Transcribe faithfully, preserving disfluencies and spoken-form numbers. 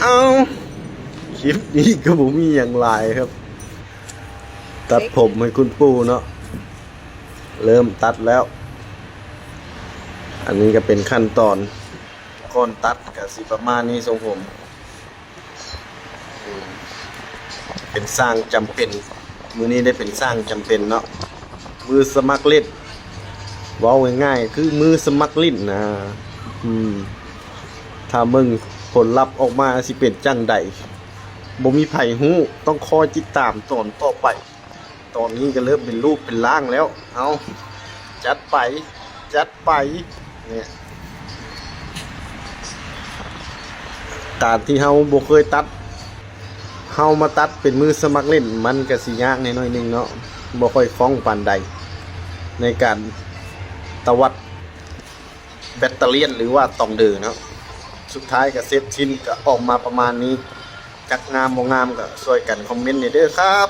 เอาคลิปนี้ก็บ่มีหยังหลายครับ ตัดผมให้คุณปู่เนาะ เริ่มตัดแล้ว อันนี้ก็เป็นขั้นตอน ก่อนตัดก็สิประมาณนี้ทรงผม เป็นช่างจำเป็น มื้อนี้ได้เป็นช่างจำเป็นเนาะ มือสมัครเล่น เว้าง่ายๆ คือมือสมัครเล่นนะ อืม ถ้าเบิ่งผลลัพธ์ออกมาสิเป็นจั่งใด บ่มีไผฮู้ ต้องคอยติดตามตอนต่อไป ตอนนี้ก็เริ่มเป็นรูปเป็นร่างแล้ว เอา จัดไป จัดไป เนี่ย การที่เฮาบ่เคยตัด เฮามาตัดเป็นมือสมัครเล่น มันก็สิยากแหน่หน่อยหนึ่งเนาะ บ่ค่อยคล่องปานใด ในการตวัดแบตเตอเลียนหรือว่าตองเดอเนาะ สุดท้ายก็เสร็จสิ้นก็ออกมาประมาณนี้ จักงามบ่งามก็ช่วยกันคอมเมนต์หน่อยเด้อครับ